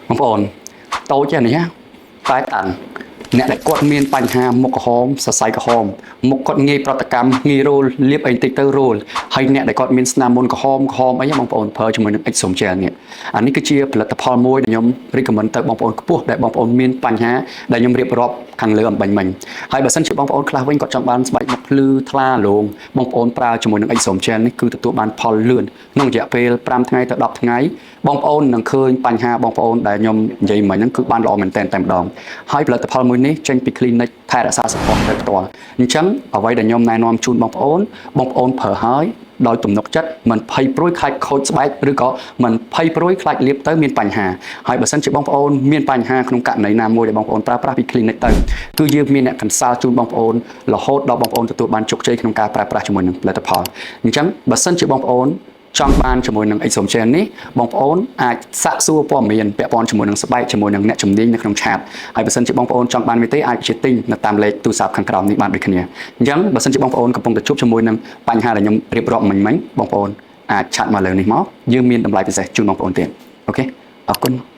បងប្អូនតូចទេនេះណាតែតាន់អ្នកដែលគាត់មានបញ្ហាមុខក្រហមសរសៃក្រហមមុខគាត់ងាយប្រតិកម្មងាយរោលលាបអីបន្តិចទៅរោលហើយអ្នកដែលគាត់មានស្នាមមុនក្រហមក្រហមអីបងប្អូនប្រើជាមួយនឹង Exome Gel នេះអានេះគឺជាផលិតផលមួយដែលខ្ញុំ recommend ទៅបងប្អូនខ្ពស់ដែលបងប្អូនមានបញ្ហាដែលខ្ញុំរៀបរាប់ខាងលើអំបញ្ញមិញហើយបើសិនជាបងប្អូនខ្លះវិញគាត់ចង់បានស្បែកមុខភ្លឺថ្លាលោងបងប្អូនប្រើជាមួយនឹង Exome Gel នេះគឺទទួលបានផលលឿនក្នុងរយៈពេល5ថ្ងៃទៅ10ថ្ងៃបងប្អូននឹងឃើញបញ្ហាបងប្អូនដែលខ្ញុំនិយាយមិញហ្នឹងគឺបានល្អមែនទែនតែម្ដងហើយផលិតផលមួយនេះចេញពី clinic ថែរក្សាសម្ផស្សដោយផ្ទាល់អញ្ចឹងអ្វីដែលខ្ញុំណែនាំជូនបងប្អូនបងប្អូនប្រើហើយដោយទំនុកចិត្តមិនភ័យព្រួយខ្លាចខូចស្បែកឬក៏មិនភ័យព្រួយខ្លាចលាបទៅមានបញ្ហាហើយបើសិនជាបងប្អូនមានបញ្ហាក្នុងករណីណាមួយដែលបងប្អូនប្រើប្រាស់ពី clinic ទៅគឺយើងមានអ្នក consult ជូនបងប្អូនរហូតដល់បងប្អូនទទួលបានជោគជ័យក្នុងការប្រើប្រាស់ជាមួយនឹងផលិតផលអញ្ចឹងបើសិនជាបងប្អូនចង់បានជាមួយនឹង Exome Gel នេះបងប្អូនអាចសាកសួរព័ត៌មានពាក់ព័ន្ធជាមួយនឹងស្បែកជាមួយនឹងអ្នកជំនាញនៅក្នុង chat ហើយបើសិនជាបងប្អូនចង់បានវាទេអាចជាទិញនៅតាមលេខទូរស័ព្ទខាងក្រោមនេះបានដូចគ្នាអញ្ចឹងបើសិនជាបងប្អូនកំពុងតែជួបជាមួយនឹងបញ្ហាដែលខ្ញុំរៀបរាប់មិញមិញបងប្អូនអាច chat មកលើនេះមកយើងមានតម្លៃពិសេសជូនបងប្អូនទៀត OK អរគុណ។